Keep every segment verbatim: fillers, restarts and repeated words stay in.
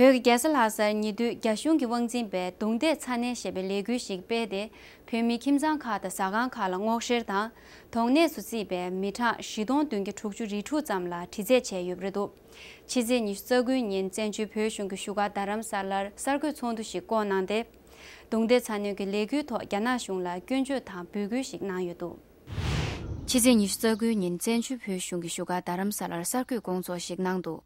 བོད་ཀྱི་རྒྱལ་ས་ལྷ་སར་ཉེ་དུས་རྒྱ་གཞུང་གི་དབང་འཛིན་པས་རྡུང་རྡེག་ཚ་ནན་ཞེས་པའི་ལས་འགུལ་ཞིག་སྤེལ་ཏེ། བོད་མིའི་ཁྱིམ་ཚང་ཁག་དང་ཟ་ཁང་ཁག་ལ་སྔོག་བཤེར་དང་། དོགས་གནས་སུ་བརྩིས་པའི་མི་གྲངས་བཞི་སྟོང་བདུན་བརྒྱ་དྲུག་ཅུ་རེ་དྲུག་ཙམ་ལ་དྲི་རྩད་བྱས་ཡོད་པ་རེད་འདུག་ཕྱི་ཚེས་ཉི་ཤུ་རྩ་དགུའི་ཉིན་བཙན་བྱོལ་བོད་གཞུང་གི་བཞུགས་སྒར་རྡ་རམ་ས་ལར་གསར་འགོད་ཚོགས་འདུ་ཞིག་བསྐོངས་གནང་སྟེ། རྡུང་རྡེག་ཚ་ནན་གྱི་ལས་འགུལ་ཐོག་རྒྱ་ནག་གཞུང་ལ་སྐྱོན་བརྗོད་དང་འབོད་སྐུལ་ཞིག་གནང་ཡོད་འདུག་ཕྱི་ཚེས་ཉི་ཤུ་རྩ་དགུའི་ཉིན་བཙན་བྱོལ་བོད་གཞུང་གི་བཞུགས་སྒར་རྡ་རམ་ས་ལར་གསར་འགོད་དགོངས་ཚོགས་ཤིག་གནང་འདུག་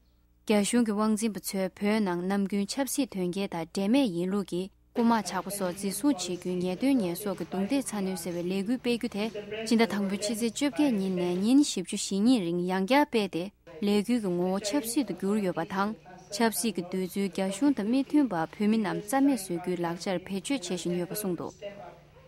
རྒྱ་གཞུང་གི་དབང་འཛིན་པ་ཚོས་བོད་ནང་ནམ་རྒྱུན་ཆབ་སྲིད་དོན་རྐྱེན་དང་འབྲེལ་མེད་ཡིན་ལུགས་ཀྱིས་རྐུ་མ་ཇག་པ་སོགས་འཛིན་བཟུང་བྱེད་རྒྱུའི་ཉེས་དོན་ཉེས་གསོག་གི་རྡུང་རྡེག་ཚ་ནན་ཟེར་བའི་ལས་འགུལ་སྤེལ་རྒྱུ་དེ། སྤྱི་ཟླ་དང་པོའི་ཕྱི་ཚེས་བཅོ་བརྒྱད་ཉིན་ནས་ཉིན་བཞི་བཅུ་ཞེ་གཉིས་རིང་ཡང་བསྐྱར་སྤེལ་ཏེ། ལས་འགུལ་གྱི་ངོ་བོ་ཆབ་སྲིད་དུ་གྱུར་ཡོད་པ་དང་། ཆབ་སྲིད་ཀྱི་འདོད་ཚུལ་རྒྱ་གཞུང་དང་མི་མཐུན་པ་བོད་མི་རྣམས་རྩ་མེད་བཟོ་རྒྱུའི་ལག་ཆར་བེད་སྤྱོད་བྱེད་བཞིན་ཡོད་པ་གསུངས་འདུག་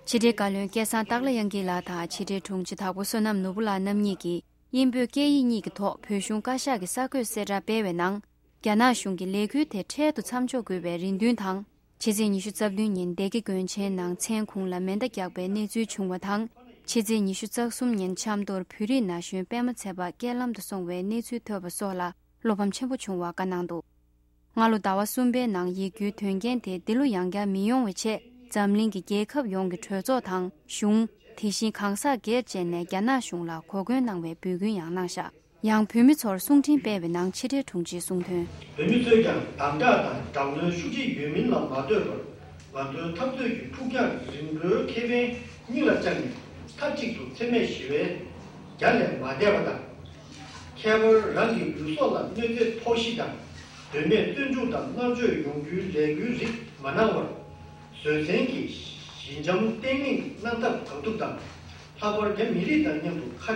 ཕྱི་དྲིལ་བཀའ་བློན་སྐལ་བཟང་སྟག་ལྷ་དབྱངས་སྐྱིད་ལགས་དང་ཕྱི་དྲིལ་དྲུང་ཆེ་དྭགས་པོ་བསོད་ནམས་ནོར་བུ་ལགས་རྣམ་གཉིས་ཀྱིས། དབྱིན་བོད་སྐད་ཡིག་གཉིས་ཀྱི་ཐོག་བོད་གཞུང་བཀའ་ཤག་གི་གསར་འགོད་གསལ་བསྒྲགས་སྤེལ་བའི་ནང་། རྒྱ་ནག་གཞུང་གིས་ལས་འགུལ་དེ་འཕྲལ་དུ་མཚམས་འཇོག་དགོས་པའི་རེ་འདུན་དང་། ཕྱི་ཚེས་ཉི་ཤུ་རྩ་བདུན་ཉིན་སྡེ་དགེ་དགོན་ཆེན་ནང་མཚན་གུང་ལ་མེ་མདའ་བརྒྱབ་པའི་གནས་ཚུལ་བྱུང་བ་དང་། ཕྱི་ཚེས་ཉི་ཤུ་རྩ་གསུམ་ཉིན་ཆབ་མདོར་བོད་རིགས་ན་གཞོན་པད་མ་ཚེ་དཔག་རྐྱེན་ལམ་དུ་སོང་བའི་གནས་ཚུལ་ཐོས་པ་སོགས་ལ་བློ་ཕམ་ཆེན་པོ་བྱུང་བ་བཀའ་གནང་འདུག་སྔ་ལོ་ཟླ་བ་གསུམ་པའི་ནང་ཡིག་རྒྱུགས་དོན་རྐྱེན་དེ་འདི་ལོ་ཡང་བསྐྱར་མི་ཡོང་བའི་ཆེད། འཛམ་གླིང་གི་རྒྱལ་ཁབ་ཡོངས་ཀྱི་གྲོས་ཚོགས་དང་གཞུང་། དེ་བཞིན་གང་ཟག་སྒེར་བཅས་ནས་རྒྱ་ནག་གཞུང་ལ་གོ་སྐོན་གནང་བའི་འབོད་སྐུལ་ཡང་གནང་བཞག་ཡང་བོད་མི་ཚོར་གསུང་འཕྲིན་སྤེལ་བའི་ནང་ཕྱི་དྲིལ་དྲུང་ཆེས་གསུངས་དོན། བོད་མི་ཚོས་ཀྱང་དམ་དྲག་དང་དྲག་གནོན་ཤུགས་ཆེ་ཡོད་མིན་ལ་མ་ལྟོས་པར། ང་ཚོའི་འཐབ་རྩོད་ཀྱི་ཕུགས་རྒྱང་རིང་པོའི་ཁེ་ཕན་སྙིང་ལ་བཅངས་ནས། མཐའ་གཅིག་ཏུ་འཚེ་མེད་ཞི་བའི་རྒྱ་ལས་མ་འདས་པ་དང་། ཁྱད་པར་རང་གི་ལུས་སྲོག་ལ་གནོད་འཚེ་ཕོག་གཞི་དང་། དོན་མེད་བཙོན་འཇུག་དང་མནར་གཅོད་ཡོང་རྒྱུའི་ལས་འགུལ་རིགས་མ་གནང་བར། བཟོད་བསྲན་གྱིས་ཞི་འཇམ་བརྟན་ལྷིང་གནང་ཐབས་གང་ཐུབ་དང་། ལྷག་པར་རྒྱ་མི་རིགས་དང་མཉམ་དུ་ཁ་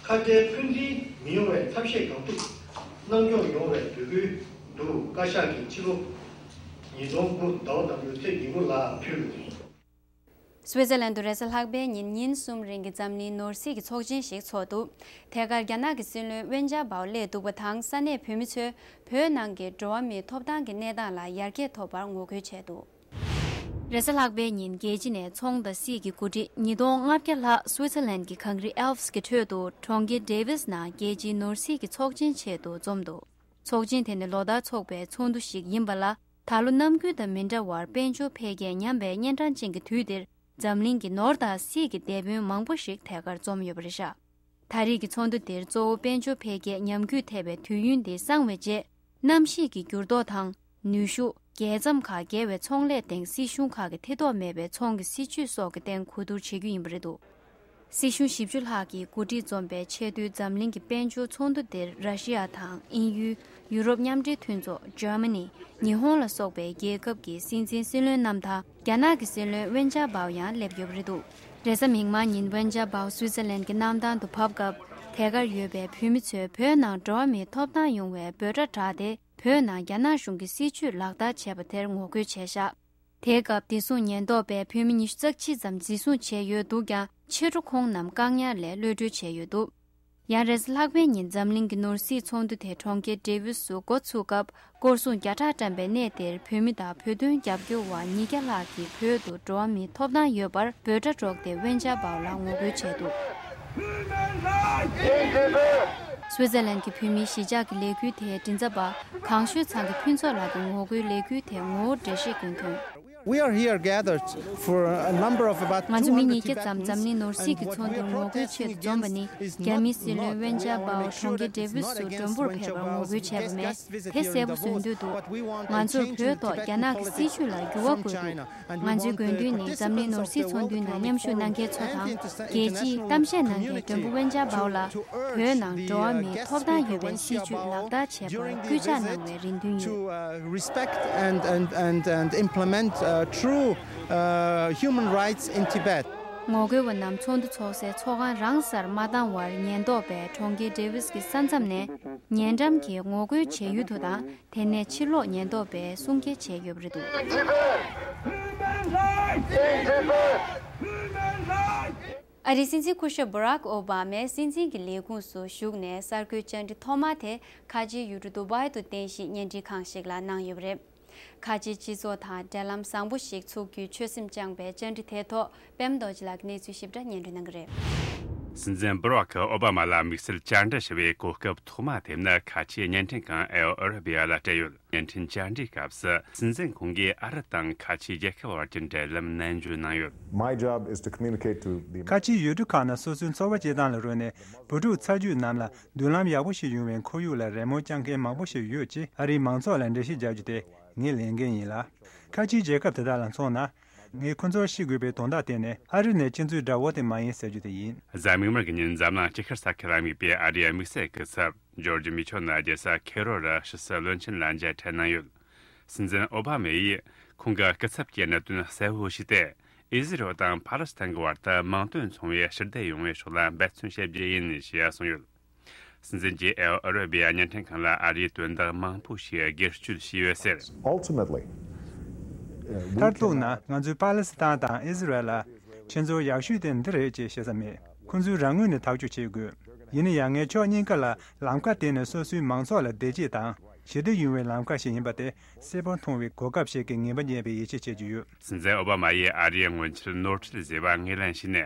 ཁ་བྲལ་འཁོན་འཛིན་མི་ཡོང་བའི་ཐབས་ཤེས་གང་ཐུབ་གནང་སྐྱོང་ཡོང་བའི་འབོད་སྐུལ་འདུག་བཀའ་ཤག་གིས་ཕྱི་ལོ་ཉིས་སྟོང་དགུ་ཟླ་བ་དང་པོའི་ཚེས་ཉེར་དགུ་ལ་ཕུལ། སུའེ་ཙེར་ལན་དུ་རེས་གཟའ་ལྷག་པའི་ཉིན་ཉིན་གསུམ་རིང་གི་འཛམ་གླིང་ནོར་སྲིད་ཀྱི་ཚོགས་ཆེན་ཞིག་ཚོགས་འདུག་དེ་གར་རྒྱ་ནག་གི་སྲིད་བློན་ཝེན་ཅཱ་པའོ་སླེབས་འདུག་པ་དང་། ས་གནས་བོད་མི་ཚོས་བོད་ནང་གི་འགྲོ་བ་མིའི་ཐོབ་ཐང་གི་གནས་སྟངས་ལ་ཡར་རྒྱས་ཐོབ་པར་ངོ་རྒོལ་བྱས་འདུག་རེས་གཟའ་ལྷག་པའི་ཉིན་རྒྱལ་སྤྱི་ནས་ཚོང་དང་སྲིད་ཀྱི་འགོ་ཁྲིད་ཉིས་སྟོང་ལྔ་བརྒྱ་ལྷག་སུའེ་ཙེར་ལན་གྱི་གངས་རི་ཨལ་པས་ཀྱི་ཁྲོད་དུ་གྲོང་ཁྱེར་ཌེ་བིས་ནང་རྒྱལ་སྤྱིའི་ནོར་སྲིད་ཀྱི་ཚོགས་ཆེན་ཆེད་དུ་འཛོམས་འདུག་ཚོགས་ཆེན་དེ་ནི་ལོ་ལྟར་འཚོགས་པའི་ཚོགས་འདུ་ཞིག་ཡིན་པ་ལ། ད་ལོ་ནམ་རྒྱུན་དང་མི་འདྲ་བར་དཔལ་འབྱོར་འཕེལ་རྒྱས་ཉམས་པའི་གཉན་འཕྲང་ཅན་གྱི་དུས་འདིར། འཛམ་གླིང་གི་ནོར་དང་སྲིད་ཀྱི་དེད་དཔོན་མང་པོ་ཞིག་ཐད་ཀར་འཛོམས་ཡོད་པ་རེད་ཤག་ད་རེས་ཀྱི་ཚོགས་འདུ་འདིར་གཙོ་བོ་དཔལ་འབྱོར་འཕེལ་རྒྱས་ཉམས་རྒུད་ཐེབས་པའི་དུས་ཡུན་འདི་སངས་བའི་རྗེས། གནམ་གཤིས་ཀྱི་འགྱུར་ལྡོག་དང་། ནུས་ཤུགས། རྒྱལ་མཚམས་ཁག་བརྒལ་བའི་ཚོང་ལས་སྟེང་སྲིད་གཞུང་ཁག་གི་ཐེ་གཏོགས་མེད་པའི་ཚོང་གི་སྲིད་ཇུས་སོགས་ཀྱི་སྟེང་གོ་བསྡུར་བྱེད་རྒྱུ་ཡིན་པ་རེད་འདུག་སྲིད་གཞུང་བཞི་བཅུ་ལྷག་གི་འགོ་ཁྲིད་འཛོམས་པའི་ཆེས་མཐོའི་འཛམ་གླིང་གི་དཔལ་འབྱོར་ཚོགས་འདུ་འདིར་ར་ཤི་ཡ་དང་དབྱིན་ཡུལ། ཡུ་རོབ་མཉམ་འབྲེལ་མཐུན་ཚོགས། འཇར་མ་ནི། ཉི་ཧོང་ལ་སོགས་པའི་རྒྱལ་ཁབ་ཀྱི་སྲིད་འཛིན་སྲིད་བློན་རྣམས་དང་། རྒྱ་ནག་གི་སྲིད་བློན་ཝེན་ཅཱ་པའོ་ཡང་སླེབས་ཡོད་པ་རེད་འདུག་རེས་གཟའ་མིག་དམར་ཉིན་ཝེན་ཅཱ་པའོ་སུའི་ཙེར་ལན་གྱི་གནམ་ཐང་དུ་བབས་སྐབས། དེ་གར་ཡོད་པའི་བོད་མི་ཚོས་བོད་ནང་འགྲོ་བ་མིའི་ཐོབ་ཐང་ཡོང་བའི་འབོད་སྒྲ་བསྒྲགས་ཏེ། བོད་ནང་རྒྱ་ནག་གཞུང་གི་སྲིད་བྱུས་ལག་བསྟར་བྱས་པ་དེར་ངོ་རྒོལ་བྱས་བཞག་དེའི་སྐབས་བདེ་སྲུང་ཉེན་རྟོག་པས་བོད་མི་ཉི་ཤུ་རྩ་གཅིག་ཙམ་འཛིན་བཟུང་བྱས་ཡོད་འདུག་ཀྱང་། ཕྱི་དྲོ་ཁོང་རྣམས་བཀག་ཉར་ལས་གློད་གྲོལ་བྱས་ཡོད་འདུག་ཡང་རེས་གཟའ་ལྷག་པའི་ཉིན་འཛམ་གླིང་གི་ནོར་སྲིད་ཚོགས་འདུ་དེ་གྲོང་ཁྱེར་ཌེ་བིས་སུ་འགོ་ཚུགས་སྐབས། སྐོར་སྲུང་བརྒྱ་ཕྲག་བཀྲམ་པའི་གནས་དེར་བོད་མི་དང་བོད་དོན་རྒྱབ་སྐྱོར་བ་ཉིས་བརྒྱ་ལྷག་གིས་བོད་དུ་འགྲོ་བ་མིའི་ཐོབ་ཐང་ཡོད་པར་འབོད་སྒྲ་སྒྲོག་སྟེ་ཝེན་ཅཱ་པའོ་ལ་ངོ་རྒོལ་བྱས་འདུག་སུའི་ཙེར་ལན་གྱི་བོད་མིའི་གཞིས་ཆགས་ཀྱི་ལས་འགུལ་དེའི་མགྲིན་ཚབ་པ་གངས་ཤུད་ཚང་གི་ཕུན་ཚོགས་ལགས་ཀྱིས་ངོ་རྒོལ་ལས་འགུལ་དེའི་ངོ་བོ་འགྲེལ་བཤད་སྐྱོན་དོན། We are here gathered for a number of about ང་ཚོ་མི་two hundred ཉིས་བརྒྱ་ཙམ་Tibetans, འཛམ་གླིང་ནོར་སྲིད་ཀྱི་ཚོགས་འདུར་ངོ་རྒོལ་ཆེད་དུ་འཛོམས་པ་ནི། རྒྱ་མིའི་སྲིད་བློན་ཝེན་ཅཱ་པའོ་གྲོང་ཁྱེར་ཌེ་བིས་སུ་མགྲོན་པོར་ཕེབས་པར་ངོ་རྒོལ་བྱས་པ་མེད། དེ་གསལ་པོ་བཟོ་འདོད་འདུག་ང་ཚོར་བོད་ཐོག་རྒྱ་ནག་གི་སྲིད་བྱུས་ལ་འགྱུར་བ་དགོས་འདུག་ང་ཚོའི་དགོས་འདུན་ནི་འཛམ་གླིང་ནོར་སྲིད་ཚོགས་འདུའི་ནང་མཉམ་ཞུགས་གནང་མཁན་ཚོ་དང་། རྒྱལ་སྤྱིའི་གཏམ་བཤད་གནང་མཁན་མགྲོན་པོ་ཝེན་ཅཱ་པའོ་ལ། བོད་ནང་འགྲོ་བ་མིའི་ཐོབ་ཐང་ཡོད་པའི་སྲིད་བྱུས་ལག་བསྟར་བྱེད་པར་སྐུལ་ལྕག་གནང་བའི་རེ་འདུན་ཡོད། To uh, respect and, and, and, and implement uh, true uh, human rights in Tibet. ངོ་རྒོལ་བ་རྣམས་ཚོགས་འདུ་འཚོགས་སའི་ཚོགས་ཁང་རང་སར་མ་བཏང་བར་ཉེན་རྟོག་པས་གྲོང་ཁྱེར་ཌེ་བིས་ཀྱི་ས་མཚམས་ནས་ཉེ་འགྲམ་གྱི་ངོ་རྒོལ་བྱེད་ཡུལ་དུ་དང་། དེ་ནས་ཕྱིར་ལོག་ཉེན་རྟོག་པས་སྲུང་སྐྱེལ་བྱས་ཡོད་པ་རེད་འདུག་ཨ་རིའི་སྲིད་འཛིན་སྐུ་ཞབས་Barack Obama་སྲིད་འཛིན་གྱི་ལས་ཁུངས་སུ་ཞུགས་ནས་གསར་འགོད་བཅར་འདྲི་ཐོག་མ་དེ་ཁ་ཆེའི་ཡུལ་གྲུ་དུ་བྷའི་དུ་རྟེན་གཞི་བརྙན་འཕྲིན་ཁང་ཞིག་ལ་གནང་ཡོད་པ་རེད། ཁ་ཆེའི་སྤྱི་ཚོགས་དང་འབྲེལ་ལམ་བཟང་པོ་ཞིག་ཚུགས་རྒྱུའི་ཆོད་སེམས་བཅངས་པའི་བཅར་འདྲི་དེའི་ཐོག་པད་མ་རྡོ་རྗེ་ལགས་ཀྱིས་གནས་ཚུལ་ཞིབ་ཕྲ་སྙན་སྒྲོན་གནང་གི་རེད། སྲིད་འཛིན་བྷ་རག་ཨོ་བྷ་མ་ལ་དམིགས་བསལ་བཅར་འདྲི་ཞུ་བའི་གོ་སྐབས་ཐོག་མ་ཐེབས་ནི་ཁ་ཆེའི་བརྙན་འཕྲིན་ཁང་ཨེལ་ཨ་ར་བི་ཡ་ལ་སྤྲད་ཡོད། བརྙན་འཕྲིན་བཅར་འདྲིའི་སྐབས་སུ་སྲིད་འཛིན་ཁོང་གིས་ཨ་རི་དང་ཁ་ཆེའི་རྒྱལ་ཁབ་བར་གྱི་འབྲེལ་ལམ་ནན་བརྗོད་གནང་ཡོད། My job is to communicate to the ཁ་ཆེའི་ཡུལ་གྲུ་ཁག་ནང་སོ་སོའི་འཚོ་བ་སྐྱེལ་སྟངས་ལ་རོལ་ནས་བུ་ཕྲུག་ཚ་རྒྱུད་རྣམས་ལ་མདུན་ལམ་ཡག་པོ་ཞིག་ཡོང་བའི་ཁོར་ཡུག་ལ་རེ་སྨོན་བསྐྱང་མཁན་མང་པོ་ཞིག་ཡོད་ཅེས་ཨ་རིའི་མང་ཚོགས་ལ་འགྲེལ་བཤད་བརྒྱབ་རྒྱུ་དེ་ངའི་ལས་འགན་ཡིན་ལ། ཁ་ཆེའི་རྒྱལ་ཁབ་དེ་དག་ལ་མཚོན་ན། ངས་ཁོ་ཚོར་ཤེས་དགོས་པའི་དོན་དག་དེ་ནི་ཨ་རི་ནས་ཁྱེད་ཚོའི་དགྲ་བོ་དེ་མ་ཡིན་ཟེར་རྒྱུ་དེ་ཡིན། གཟའ་མིག་དམར་གྱི་ཉིན་འཛམ་གླིང་སྤྱི་ཁྱབ་ས་ཁུལ་ལ་དམིགས་པའི་ཨ་རིའི་དམིགས་བསལ་སྐུ་ཚབ་ཇོར་ཇི་མེ་ཆོ་ནི་རྒྱལ་ས་ཁེ་རོ་རུ་ཕྱི་སྲིད་བློན་ཆེན་ལ་མཇལ་འཕྲད་གནང་ཡོད། སྲིད་འཛིན་ཨོ་བྷ་མ་ཡིས་ཁོང་གི་སྐུ་ཚབ་ཀྱི་གནད་དོན་གསལ་བོ་ཞིག་སྟེ། ཨི་ཟི་རོ་དང་ཕ་ལེ་སི་ཐན་གྱི་བར་དུ་མིང་དོན་མཚུངས་པའི་ཞི་བདེ་ཡོང་བའི་ཕྱོགས་ལ་འབད་བརྩོན་བྱེད་རྒྱུ་ཡིན་ཞེས་གསུངས་ཡོད། སྲིད་འཛིན་གྱིས་ཨེལ་ཨ་ར་བི་ཡ་བརྙན་འཕྲིན་ཁང་ལ་ཨ་རིའི་དོན་དག་མང་པོ་ཞིག་སྒེར་གཅོད་བྱས་ཡོད་ཟེར། Ultimately, uh, we མཐར་གཏུགས་ན། cannot ང་ཚོས་པ་ལེ་སི་ཐན་དང་ཨི་ཟི་རལ་ལ་ཁྱེད་ཚོར་ཡག་ཤོས་དེ་འདི་རེད་ཅེས་བཤད་ས་མེད། ཁོ་ཚོས་རང་ངོས་ནས་ཐག་གཅོད་བྱེད་དགོས། ཡིན་ན་ཡང་ངས་ཕྱོགས་གཉིས་ཀ་ལ་ལམ་ཁ་དེ་ནི་སོ་སོའི་མང་ཚོགས་ལ་བདེ་སྐྱིད་དང་ཞི་བདེ་ཡོང་བའི་ལམ་ཁ་ཞིག་ཡིན་པ་དེ་གསལ་པོར་མཐོང་བའི་གོ་སྐབས་ཤིག་གི་ངེས་པ་རྙེད་པའི་ཡིད་ཆེས་བྱེད་ཀྱི་ཡོད། སྲིད་འཛིན་ཨོ་བྷ་མ་ཡིས་ཨ་རིའི་སྔོན་ཆད་ནོར་འཁྲུལ་བཟོས་པ་ངོས་ལེན་བྱས་ནས།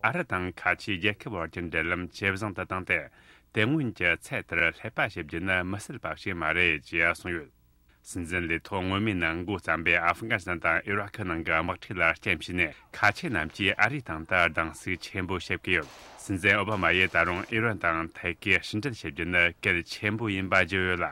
ཨ་རི་དང་ཁ་ཆེའི་རྒྱལ་ཁབ་བར་གྱི་འབྲེལ་ལམ་ཇེ་བཟང་དུ་བཏང་སྟེ། དེ་སྔོན་གྱི་ཚད་དེར་སླེབས་པ་བྱེད་རྒྱུ་ནི་མི་སྲིད་པ་ཞིག་མ་རེད་ཅེས་གསུངས་ཡོད། སྲིད་འཛིན་ལས་ཐོག་སྔོན་མའི་ནང་འགོ་བརྩམས་པའི་ཨ་ཧྥི་ག་ནི་སི་ཐན་དང་ཨི་རག་གི་ནང་གི་དམག་འཁྲུག་ལ་རྐྱེན་བྱས་ནས། ཁ་ཆེ་རྣམས་ཀྱིས་ཨ་རིའི་སྟེང་དུ་སྡང་ཟུག་ཆེན་པོ་བྱེད་ཀྱི་ཡོད། སྲིད་འཛིན་ཨོ་བྷ་མ་ཡིས་ད་རུང་ཨི་རན་དང་ཐད་ཀའི་ཕྱི་འབྲེལ་བྱེད་རྒྱུ་ནི་གལ་ཆེན་པོ་ཡིན་པ་བརྗོད་ཡོད་ལ།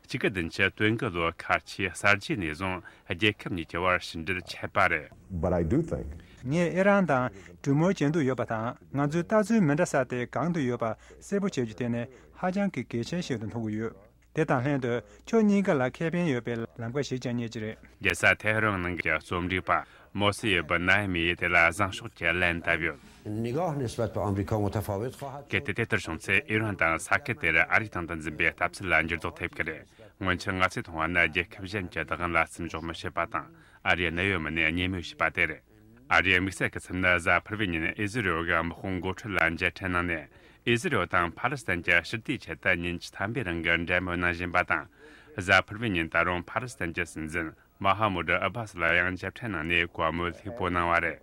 གཅིག་དགུ་བདུན་ཅུ་དོན་དགུ་ལོའི་ཁ་ཆེའི་གསར་བརྗེ་ནས་བཟུང་རྒྱལ་ཁབ་གཉིས་ཀྱི་བར་ཕྱི་འབྲེལ་ཆད་པ་རེད། But I do think ངས་ཨི་རན་དང་གྲོས་མོལ་བྱེད་འདོད་ཡོད་པ་དང་། ང་ཚོའི་ལྟ་ཚུལ་མི་འདྲ་ས་དེ་གང་དུ་ཡོད་པ་གསལ་པོ་བྱེད་རྒྱུ་དེ་ནི་ཧ་ཅང་གི་གལ་ཆེན་ཞིག་ཏུ་མཐོང་གི་ཡོད། དེ་དང་ལྷན་དུ་ཕྱོགས་གཉིས་ཀ་ལ་ཁེ་ཕན་ཡོད་པའི་ལམ་ཁ་ཞིག་ཀྱང་རྙེད་ཀྱི་རེད། རྒྱལ་ས་ཐེ་ཧ་རན་ནང་གི་རྩོམ་སྒྲིག་པ་མོ་སི་ཡེ་བི་ནའི་མི་ཡིས་དེ་ལ་བཟང་ཕྱོགས་ཀྱི་ལན་བཏབ་ཡོད། نگاه نسبت به آمریکا متفاوت خواهد شد. གལ་ཏེ་དེ་ལྟར་བྱུང་ཚེ། ཨི་རན་དང་ས་ཁུལ་དེར་ཨ་རིའི་སྟེང་དུ་འཛིན་པའི་ལྟ་ཚུལ་ལ་འགྱུར་ལྡོག་ཐེབས་ཀྱི་རེད། སྔོན་ཆད་ང་ཚོས་མཐོང་བ་ནི། རྒྱལ་ཁབ་གཞན་གྱི་བདག་དབང་ལ་བརྩི་འཇོག་མི་བྱེད་པ་དང་། ཨ་རིའི་གནད་ཡོད་མི་སྣས་གཉེན་མོལ་བྱས་པ་དེ་རེད། ཨ་རིའི་དམིགས་བསལ་སྐུ་ཚབ་ནི་གཟའ་ཕུར་བུའི་ཉིན་ཨི་ཟི་རེལ་གྱི་དམག་དཔུང་འགོ་ཁྲིད་ལ་མཇལ་འཕྲད་གནང་ནས། ཨི་ཟི་རེལ་དང་ཕ་ལེ་སི་ཐན་གྱི་ཞི་བདེའི་ཆེད་དུ་ཉིན་བཅུ་ཐམ་པའི་རིང་གི་འབྲེལ་མོལ་གནང་བཞིན་པ་དང་། གཟའ་ཕུར་བུའི་ཉིན་ད་རུང་ཕ་ལེ་སི་ཐན་གྱི་སྲིད་འཛིན་མ་ཧ་མུད་ཨ་བྷ་སི་ལ་ཡང་མཇལ་འཕྲད་གནང་ནས་བཀའ་མོལ་ལྷུག་པོ་གནང་བ་རེད།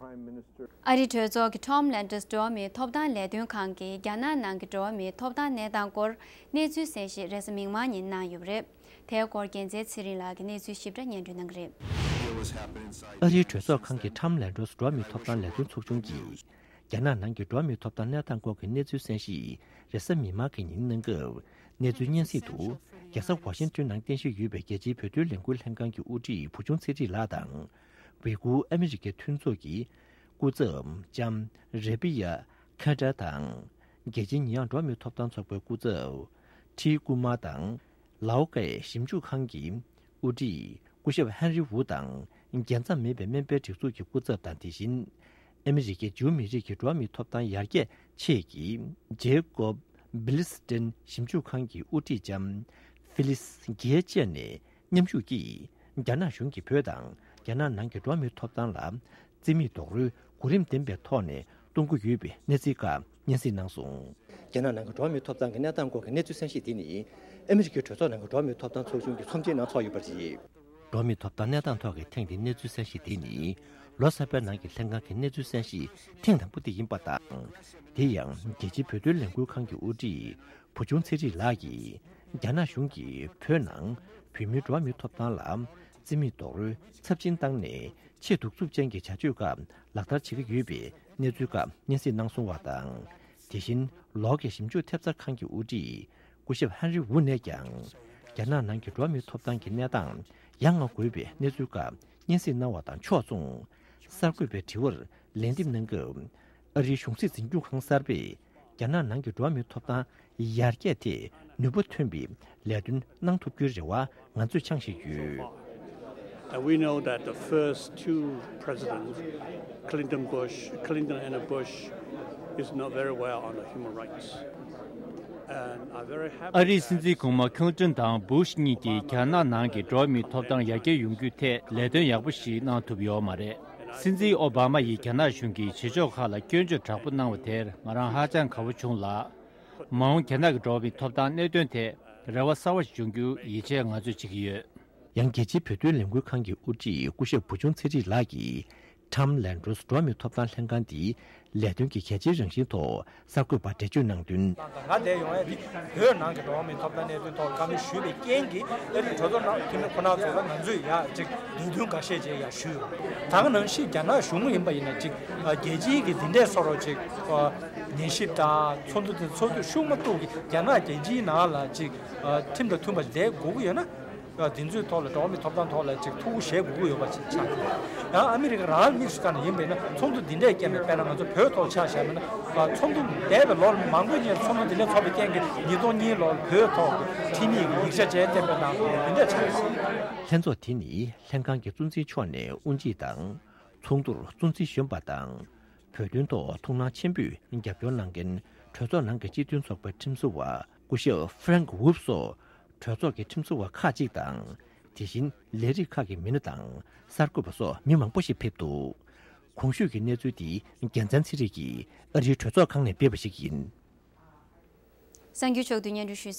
ཨ་རིའི་གྲོས་ཚོགས་ཀྱི་ཊོམ་ལན་ཌར་སི་འགྲོ་བ་མིའི་ཐོབ་ཐང་ལས་དོན་ཁང་གིས་རྒྱ་ནག་ནང་གི་འགྲོ་བ་མིའི་ཐོབ་ཐང་གནས་སྟངས་སྐོར་གནས་ཚུལ་གསན་བཞེས་རེས་གཟའ་མིག་དམར་ཉིན་གནང་ཡོད་པ་རེད། དེའི་སྐོར་རྒྱལ་མཚན་ཚེ་རིང་ལགས་ཀྱིས་གནས་ཚུལ་ཞིབ་ཕྲ་སྙན་སྒྲོན་གནང་གི་རེད། ཨ་རིའི་གྲོས་ཚོགས་ཁང་གི་ཊོམ་ལན་ཌར་སི་འགྲོ་བ་མིའི་ཐོབ་ཐང་ལས་དོན་ཚོགས་ཆུང་གིས། རྒྱ་ནག་ནང་གི་འགྲོ་བ་མིའི་ཐོབ་ཐང་གནས་སྟངས་སྐོར་གྱི་གནས་ཚུལ་གསན་བཞེས་རེས་གཟའ་མིག་དམར་གྱི་ཉིན་གནང་སྐབས། གནས་ཚུལ་སྙན་སེང་དུ། རྒྱལ་ས་ཝ་ཤིང་ཏོན་ནང་རྟེན་གཞི་ཡོད་པའི་རྒྱལ་སྤྱིའི་བོད་དོན་ལས་འགུལ་ལྷན་ཁང་གི་དབུ་ཁྲིད་བུ་ཆུང་ཚེ་རིང་ལགས་དང་། ཝེ་གུར་ཨ་མི་རི་ཀའི་མཐུན་ཚོགས་ཀྱི་སྐུ་ཚབ་ལྕམ་རེ་བི་ཡ་ཁ་ཏྲ་དང་། རྒྱལ་སྤྱིའི་ཉེས་ཡངས་འགྲོ་བ་མིའི་ཐོབ་ཐང་ཚོགས་པའི་སྐུ་ཚབ་ཁྲི་ཀུ་མ་དང་། ལའོ་ཀའི་ཞིབ་འཇུག་ཁང་གི་དབུ་ཁྲིད་སྐུ་ཞབས་ཧན་རི་ཝུ་དང་། རྒྱལ་མཚམས་མེད་པའི་སྨན་པའི་སྒྲིག་འཛུགས་ཀྱི་སྐུ་ཚབ་དང་། དེ་བཞིན་ཨ་མི་རི་ཀའི་ཇིའུ་མི་རིགས་ཀྱི་འགྲོ་བ་མིའི་ཐོབ་ཐང་ཡར་རྒྱས་ཆེད་ཀྱི་ཇེ་ཀོབ་བྷི་ལི་སི་ཏན་ཞིབ་འཇུག་ཁང་གི་དབུ་ཁྲིད་ལྕམ་ཧྥི་ལིས་གྷེ་བཅས་ནས་མཉམ་ཞུགས་ཀྱིས། རྒྱ་ནག་གཞུང་གིས་བོད་དང་རྒྱ་ནག་ནང་གི་འགྲོ་བ་མིའི་ཐོབ་ཐང་ལ་རྩིས་མེད་རྡོག་རོལ་གོ་རིམ་ལྡན་པའི་ཐོག་ནས་གཏོང་གི་ཡོད་པའི་གནས་ཚུལ་ཁག་སྙན་སེང་གནང་སོང་། རྒྱ་ནག་ནང་གི་འགྲོ་བ་མིའི་ཐོབ་ཐང་གི་གནས་སྟངས་སྐོར་གྱི་གནས་ཚུལ་གསན་བཤད་དེ་ནི། ཨ་མི་རི་ཀའི་གྲོས་ཚོགས་ནང་གི་འགྲོ་བ་མིའི་ཐོབ་ཐང་ཚོགས་ཆུང་གི་ཚོམས་ཆེན་ནང་ཚོགས་ཡོད་པ་རེད། འགྲོ་བ་མིའི་ཐོབ་ཐང་གནས་སྟངས་ཐོག་གི་ཐེངས་འདིའི་གནས་ཚུལ་གསན་བཤད་དེ་ནི། ལོ་གསར་པའི་ནང་གི་ལྷན་ཁང་གི་གནས་ཚུལ་གསན་བཤད་ཐེངས་དང་པོ་དེ་ཡིན་པ་དང་། དེ་ཡང་རྒྱལ་སྤྱིའི་བོད་དོན་ལས་འགུལ་ཁང་གི་དབུ་ཁྲིད་བུ་ཆུང་ཚེ་རིང་ལགས་ཀྱིས། རྒྱ་ནག་གཞུང་གིས་བོད་ནང་བོད་མིའི་འགྲོ་བ་མིའི་ཐོབ་ཐང་ལ་རྩིས་མེད་རྡོག་རོལ་ཚབས་ཆེན་བཏང་ནས། ཆེས་གདུག་རྩུབ་ཅན་གྱི་བྱ་སྤྱོད་ཁག་ལག་བསྟར་བྱེད་ཀྱི་ཡོད་པའི་གནས་ཚུལ་ཁག་སྙན་སེང་གནང་སོང་བ་དང་། དེ་བཞིན་ལའོ་ཀའི་ཞིབ་འཇུག་ཐེབས་རྩ་ཁང་གི་དབུ་ཁྲིད་སྐུ་ཞབས་ཧན་རི་ཝུ་ནས་ཀྱང་། རྒྱ་ནག་ནང་གི་འགྲོ་བ་མིའི་ཐོབ་ཐང་གི་གནས་སྟངས་ཡ་ང་དགོས་པའི་གནས་ཚུལ་ཁག་སྙན་སེང་གནང་བ་དང་ཕྱོགས་མཚུངས། གསར་འགོད་པའི་དྲི་བར་ལན་འདེབས་གནང་སྐབས། ཨ་རིའི་གཞུང་སྲིད་འཛིན་སྐྱོང་ཁང་གསར་པས། རྒྱ་ནག་ནང་གི་འགྲོ་བ་མིའི་ཐོབ་ཐང་ཡར་རྒྱས་ཐད་ནུས་པ་ཐོན་པའི་ལས་དོན་གནང་ཐུབ་རྒྱུའི་རེ་བ་ང་ཚོས་འཆང་བཞིན་ཡོད། And we know that the first two presidents, Clinton Bush, Clinton and Bush, is not very well on the human rights. And I'm very happy ཨ་རིའི་སྲིད་འཛིན་གོང་མ་ཁིན་ཏོན་དང་བུ་ཤ་གཉིས་ཀྱིས་རྒྱ་ནག་ནང་གི་འགྲོ་བ་མིའི་ཐོབ་ཐང་ཡར་རྒྱས་ཡོང་རྒྱུའི་ཐད་ལས་དོན་ཡག་པོ་ཞིག་གནང་ཐུབ་ཡོད་མ་རེད། སྲིད་འཛིན་ཨོ་བྷ་མ་ཡིས་རྒྱ་ནག་གཞུང་གི་བྱེད་ཕྱོགས་ཁག་ལ་སྐྱོན་བརྗོད་དྲག་པོ་གནང་བ་དེར་ང་རང་ཧ་ཅང་དགའ་བོ་བྱུང་ལགས། མ་འོངས་རྒྱ་ནག་གི་འགྲོ་བ་མིའི་ཐོབ་ཐང་གནད་དོན་ཐད་རེ་བ་གསར་བ་ཞིག་འབྱུང་རྒྱུ་ཡིད་ཆེས་ང་ཚོས་བྱེད་ཀྱི་ཡོད། ཡང་རྒྱལ་སྤྱིའི་བོད་དོན་ལས་འགུལ་ཁང་གི་དབུ་ཁྲིད་སྐུ་ཞབས་བུ་ཆུང་ཚེ་རིང་ལགས་ཀྱིས། Tom Landros་འགྲོ་བ་མིའི་ཐོབ་ཐང་ལྷན་ཁང་འདིའི་ལས་དོན་གྱི་གལ་ཆེའི་རང་བཞིན་ཐོག་གསར་འགོད་པར་འགྲེལ་བརྗོད་གནང་དོན། ང་འདིར་ཡོང་ཡས་འདི་བོད་ནང་གི་འགྲོ་བ་མིའི་ཐོབ་ཐང་གནས་ཚུལ་ཐོག་བཀའ་མོལ་ཞུས་པའི་རྐྱེན་གྱིས་ཨ་རིའི་གྲོས་ཚོགས་ནང་འཐུས་མི་ཁོ་ན་ཚོ་ལ་ང་ཚོས་ཡ་ཅིག་འདོད་འདུན་འགའ་ཤས་ཅིག་ཡ་ཞུས་ཡོད། ད་ག་ནང་བཞིན་རྒྱ་ནག་གཞུང་ཡིན་པ་ཡིན་ན་ཅིག་རྒྱལ་སྤྱིའི་གི་འདི་འདྲའི་བཟོ་འདྲ་ཅིག་ཉན་ཞིབ་དང་ཚོགས་འདུ་དེ་ཚོགས་དུས་ཤུགས་མ་གཏོགས་ཀྱི་རྒྱ་ནག་རྒྱལ་སྤྱིའི་ནང་ལ་ཅིག་ཁྲིམས་དང་མཐུན་པ་བསྡད་དགོས་ཀྱི་ཡོད་ན། དེ་ཚོའི་ཐོག་ལ་འགྲོ་བ་མིའི་ཐོབ་ཐང་ཐོག་ལ་ཅིག་ཐུགས་ཁུར་བཞེས་དགོས་ཀྱི་ཡོད་པ་ཅིག་ཆགས་འདུག། ཡང་ཨ་མི་རི་ཀ་རང་དམིགས་སུ་བཀར་ནས་ཡིན་པས་ན་ཚོགས་འདུ་འདི་འདྲའི་རྐྱེན་པས། དཔེར་ན་ང་ཚོ་བོད་ཐོག་ཆ་བཞག་པ་ན་ཚོགས་འདུ་འདས་པའི་ལོ་མང་པོའི་སྔོན་ཚོགས་འདུ་འདི་འདྲ་ཚོགས་པའི་རྐྱེན་གྱིས་ཉིས་སྟོང་གཉིས་ལོར་བོད་ཐོག་གི་ཁྲིམས་ཡིག་གི་ཡིག་ཆ་ཅིག་གཏན་འབེབས་གནང་འདུག། འདི་འདྲ་ཆགས་སོང་། ལྷན་ཚོགས་དེ་ནི་ལྷན་ཁང་གི་གཙོ་འཛིན་མཆོག་ནས་དབུ་འབྱེད་དང་། ཚོགས་འདུར་གཙོ་འཛིན་གཞོན་པ་དང་། བོད་དོན་ཐོག་ཐུགས་སྣང་ཆེན་པོས་རྒྱབ་སྐྱོར་གནང་མཁན་གྲོས་ཚོགས་ནང་གི་སྤྱི་མཐུན་ཚོགས་པའི་ཁྲིམས་བཟོ་བ་སྐུ་ཞབས་Frank Wolf་སོགས་གྲོས་ཚོགས་ཀྱི་ཁྲིམས་བཟོ་བ་ཁག་ཅིག་དང་། དེ་བཞིན་ལས་རིགས་ཁག་གི་མི་སྣ་དང་གསར་འགོད་པ་སོགས་མི་མང་པོ་ཞིག་ཕེབས་འདུག། གོང་ཞུས་ཀྱི་གནས་ཚུལ་འདི་རྒྱལ་མཚན་ཚེ་རིང་གིས་ཨ་རིའི་གྲོས་ཚོགས་ཁང་ནས་སྤེལ་བ་ཞིག་ཡིན། གསར་འགྱུར་ཕྱོགས་བསྡུས་སྙན་སྒྲོན་ཞུས་ཟིན་པ་ཡིན།